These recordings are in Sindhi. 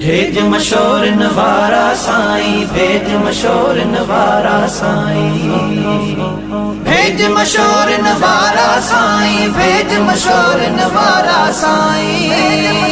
ڀيڄ مشورن وارا سائين، ڀيڄ مشورن وارا سائين. ڀيڄ مشورن وارا سائين، ڀيڄ مشورن وارا سائين.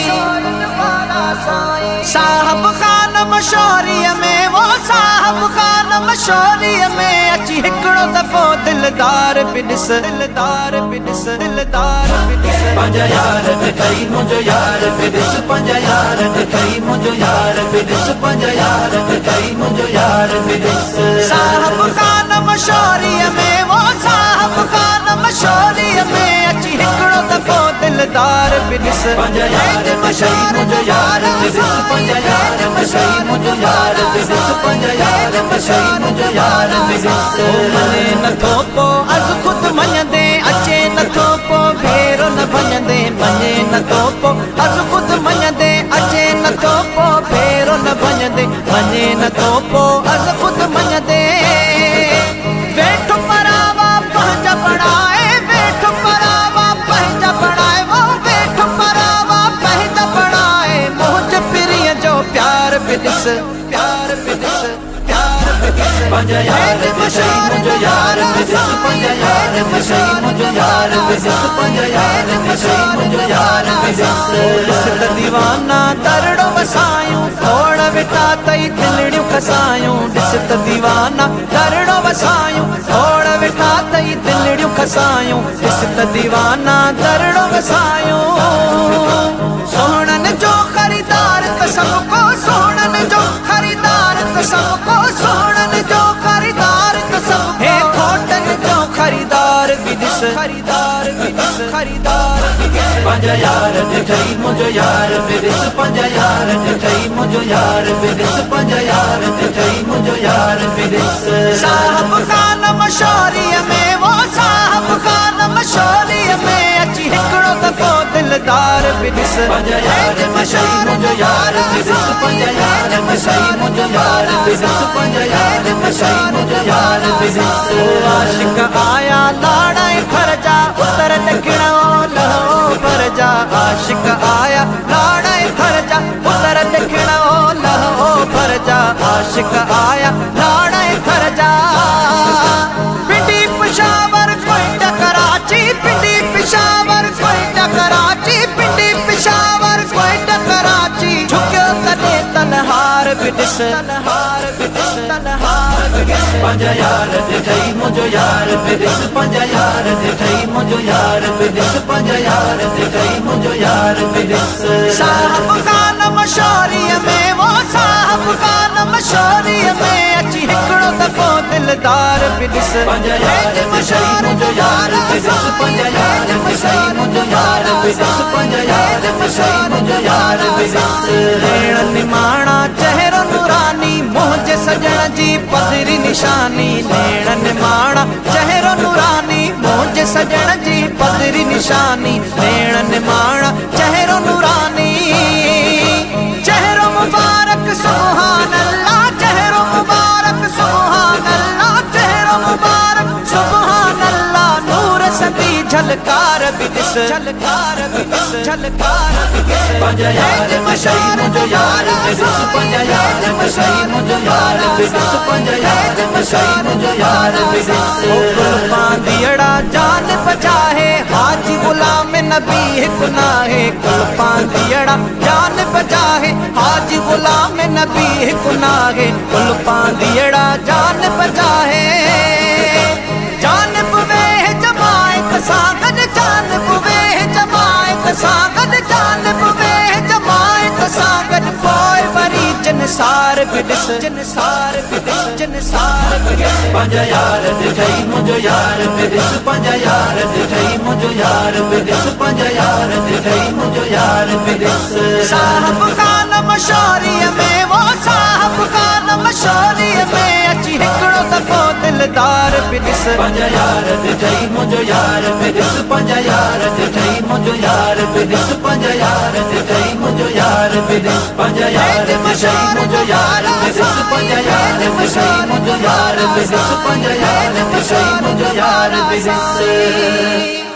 صاحب خان مشوريء ۾، وو صاحب خان مشوريء ۾، اچي هڪڙو دفعو دلدار به ڏس، دلدار به ڏس، دلدار به ڏس. پنهنجا يار ڏٺئي منهنجو يار به ڏس، پنهنجا يار ڏٺئي منهنجو يار به ڏس، پنهنجا يار ڏٺئي منهنجو يار به ڏس. صاحب خان مشوريء ۾، وو صاحب خان مشوريء ۾، اچي هڪڙو دفعو دلدار به ڏس. پنهنجا يار ڏٺئي منهنجو يار به ڏس، پنهنجا يار ڏٺئي منهنجو يار به ڏس، پنهنجا يار ڏٺئي منهنجو يار به ڏس. مڃي نٿو پو از خود مڃندي، اچي نٿو پو ڀيرو نه ڀڃندي. مڃي نٿو پو از خود مڃندي، اچي نٿو پو ڀيرو نه ڀڃندي. مڃي نٿو پو از خود مڃندي، ويٺو پراوا پنهنجا بڻائي، ويٺو پراوا پنهنجا بڻائي، ويٺو پراوا پنهنجا بڻائي. منهنجي پرينءَ جو پيار به ڏس، پيار به ڏس، پيار به ڏس. پنهنجا يار ڏٺئي منهنجو يار به ڏس، پنهنجا يار ڏٺئي منهنجو يار به ڏس، پنهنجا يار ڏٺئي منهنجو يار به ڏس. ڏس ته ديوانا درڙو وسايون، کوڙ وٺا تئي دلڙيون کسايون. ڏس ته ديوانا درڙو وسايون، کوڙ وٺا تئي دلڙيون کسايون. ڏس ته ديوانا درڙو وسايون. سهڻن جو خريدار ته سڀ ڪو، سهڻن جو خريدار ته سڀ ڪو، سهڻن جو خريدار ته سڀ، هي کوٽن جو خريدار به ڏس، خريدار به ڏس، خريدار به ڏس. پنهنجا يار ڏٺئي منهنجو يار به ڏس، پنهنجا يار ڏٺئي منهنجو يار به ڏس، پنهنجا يار ڏٺئي منهنجو يار به ڏس. صاحب خان مشوريء ۾، وو صاحب خان مشوريء ۾، اچي هڪڙو دفعو دلدار به ڏس. پنهنجا يار ڏٺئي منهنجو يار به ڏس، پنهنجا يار ڏٺئي منهنجو يار به ڏس، پنهنجا يار ڏٺئي منهنجو يار به ڏس. عاشق آيا لاڙ ۽ ٿر جا، اتر ڏکڻ اولهه اوڀر جا. عاشق آيا لاڙ ۽ ٿر جا، اتر ڏکڻ اولهه اوڀر جا. عاشق آيا لاڙ ۽ ٿر جا، پنڊي پشاور ڪوئيٽا ڪراچي، پنڊي پشاور ڪوئيٽا ڪراچي، پنڊي پشاور ڪوئيٽا ڪراچي. جهڪيو تڏهن تلهار به ڏس، تلهار به ڏس، تلهار به ڏس. پنهنجا يار ڏٺئي منهنجو يار به ڏس، پنهنجا يار ڏٺئي منهنجو يار به ڏس، پنهنجا يار ڏٺئي منهنجو يار به ڏس. صاحب خان مشوريء ۾، وو صاحب خان مشوريء ۾، اچي هڪڙو دفعو دلدار به ڏس. پنهنجا يار ڏٺئي منهنجو يار به ڏس، پنهنجا يار ڏٺئي منهنجو يار به ڏس، پنهنجا يار ڏٺئي منهنجو يار به ڏس. نيڻ نماڻا چهرو نوراني، منهنجي سڄڻ جي پڌري نشاني. نيڻ نماڻا چهرو نوراني، منهنجي سڄڻ جي پڌري نشاني. نيڻ نماڻا چهرو نوراني، چهرو مبارڪ سبحان الله، چهرو مبارڪ سبحان الله، چهرو مبارڪ سبحان الله. نور سندي جهلڪار به ڏس، جهلڪار به ڏس، جهلڪار به ڏس. پنهنجا يار ڏٺئي منهنجو يار به ڏس، پنهنجا يار ڏٺئي منهنجو يار به ڏس، پنهنجا يار ڏٺئي منهنجو يار به ڏس. گل پانديئڙا جان بچاهي، حاجي غلام نبي هڪ ناهي. گل پانديئڙا جان بچاهي، حاجي غلام نبي هڪ ناهي. گل پانديئڙا جان بچاهي، جان ويهه جماعت سان گڏ، جان ويهه جماعت سان گڏ، جان ويهه جماعت سان گڏ. پوءِ وري جنسار به ڏس، جنسار به ڏس، جنسار به ڏس. پنهنجا يار ڏٺئي منهنجو يار به ڏس، پنهنجا يار ڏٺئي منهنجو يار به ڏس، پنهنجا يار ڏٺئي منهنجو يار به ڏس. صاحب خان مشوريء ۾، وو صاحب خان مشوريء ۾، اچي هڪڙو دفعو دلدار به ڏس. پنهنجا يار ڏٺئي منهنجو يار به ڏس، پنهنجا يار ڏٺئي منهنجو يار به ڏس، پنهنجا يار ڏٺئي منهنجو يار به ڏس، پنهنجا يار ڏٺئي منهنجو يار به ڏس، پنهنجا يار ڏٺئي منهنجو يار به ڏس، پنهنجا يار ڏٺئي منهنجو يار به ڏس.